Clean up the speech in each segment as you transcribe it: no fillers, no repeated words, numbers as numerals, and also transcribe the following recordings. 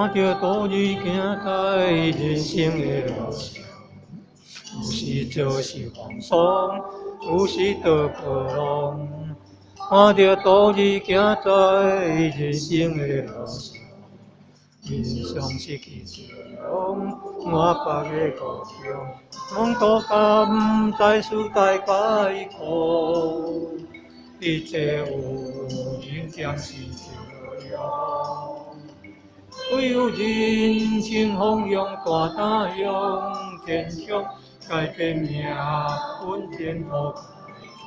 看著獨自行在人生的路上，有時做受風霜，有時倒波浪。看著獨自行在人生的路上，面上失去笑容，滿腹的故鄉，罔顧甘知時代解苦，一切有人間是這樣。唯有人生風浪大膽向前衝，改變命運前途開創。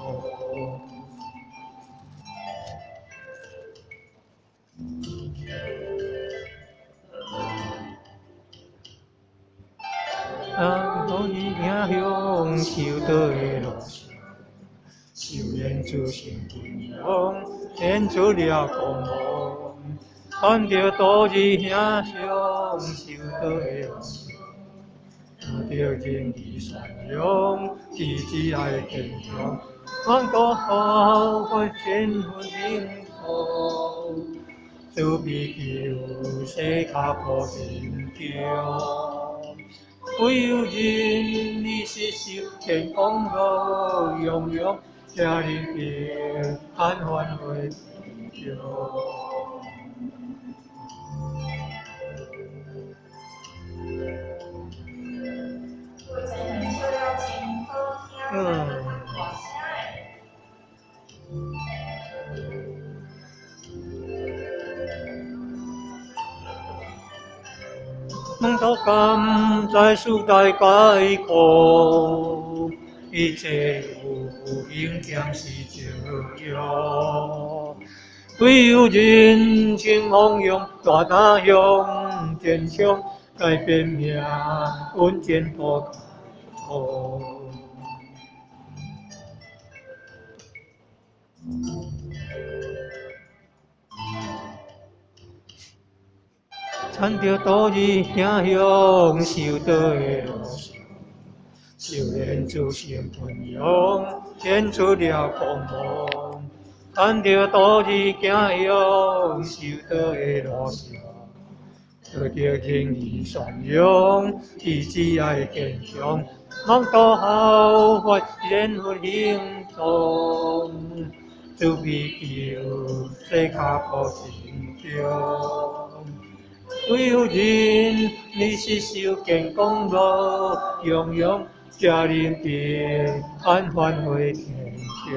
啊，獨自行向修道的路上，修煉自性本容，顯出了光芒。看著獨自行向修道的路上，看著仁義善良，意志愛堅強，罔顧後悔前赴前途，慈悲救世跤步堅強。唯有仁義實修，天公樂洋洋，才能平安返回天鄉。嗯。罔顧甘知時代解苦，一切有形皆是這樣。唯有人生風浪，大膽向前衝，改變命運前途開創。參著獨自行向修道的路上，修煉自性本容，顯出了光芒。看著獨自行向修道的路上，得著仁義善良，意志愛堅強，罔顧後悔前赴行動，慈悲救世跤步堅強。唯有仁義實修，建功樂洋洋，才能平安返回天鄉。